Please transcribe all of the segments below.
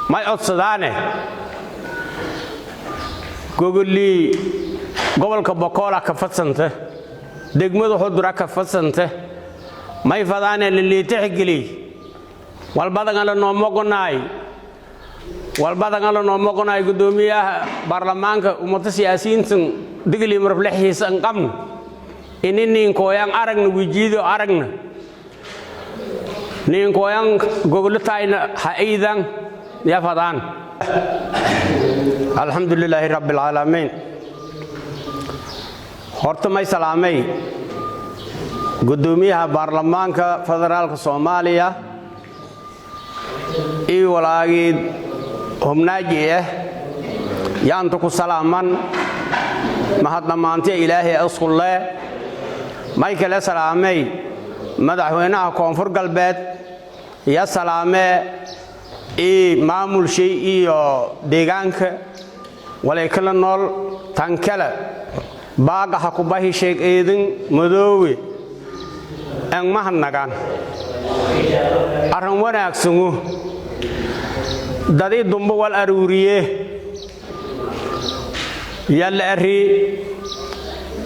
May codsadaane gogolii gobolka Bokoola ka fadsante, degmada Xudura ka fadsante. May fadaane liliitixgeliy walbadangala noomogonaay, walbadangala noomogonaay. Guddoomiyaha baarlamaanka, ummado siyaasiyiintan Digli Marflexiisa an qabna ini niinkooyan aragna, wijiido aragna, niinkooyan goglotayna ha aydan ya fadaan. Alxamdu lilaahi rabbi alcaalamiin. Horta may salaamay guddoomiyaha baarlamaanka federaalka Soomaaliya iyo walaagii hubnaaji ah yaanta ku salaaman. Mahad dhammaantiya Ilaahay iskulle. May kale salaamay madaxweynaha Koonfur Galbeed iyo salaamee io maamulshay iyo deegaanka walay kala nool. Tan kale, baaga ha ku bahi Sheeg Eedin Madoowe ang mahadnagaan. Arrin wanaagsangu dadii dumbo wal aruuriye yalla eri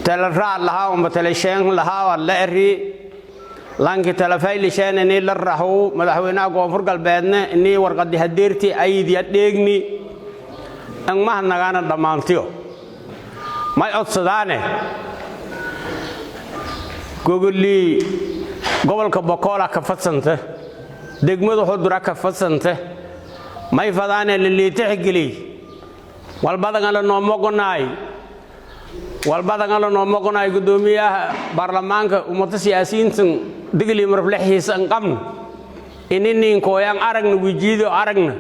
tele raac lahaa umba telesheen lahaa la eri lanki telefayliseen inii la rahu. Madaxweynaha Koonfur Galbeedna inii warqadi hadeerti aydiya dheegni. Ang mahadnagaana dhammaantiyo. May codsadaane gogolii gobolka Bokoola ka fadsante, degmada Xudura ka fadsante. May fadaane liliitixgeliy walbadangala noomogonaay, walbadangala noomogonaay. Guddoomiyaha baarlamaanka, ummado siyaasiyiintan Digli Marflexiisa an qabna ini niinkooyan aragna, wijiido aragna,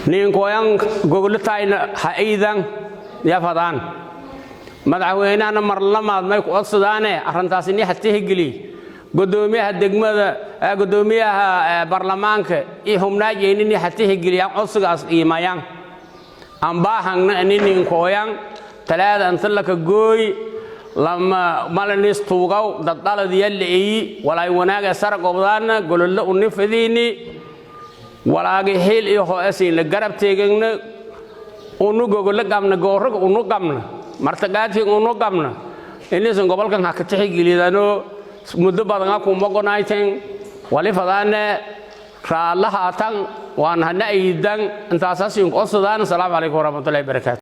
niinkooyan goglotayna ha aydan ya fadaan. Madaxweynahana marlamaad may ku codsadaane arrintaas ini hatihgeliy guddoomiyaha degmada, guddoomiyaha baarlamaanka iyo hubnaajeyni hatihgeliyaan codsigaas qiimayaan ambaahangna ini niinkooyan talaada inta laka gooy lama malanis tuugaw daddaladiya la'eyi walaay wanaaga sara gobdaana golollo uni fidiini walaagi xiil iyo ho'esiinla garab teegagna unu gogolo qabna, goorraga unu qabna, martagaadkin unu qabna inisan gobolkan ha ka tixgelidano. Muddo badan ha kuma gonayten wali fadaane raallahaatan waan hana aydan intaasasiin qodsadaan. Asalaamu calaykum waraxmatullahi barakaatu.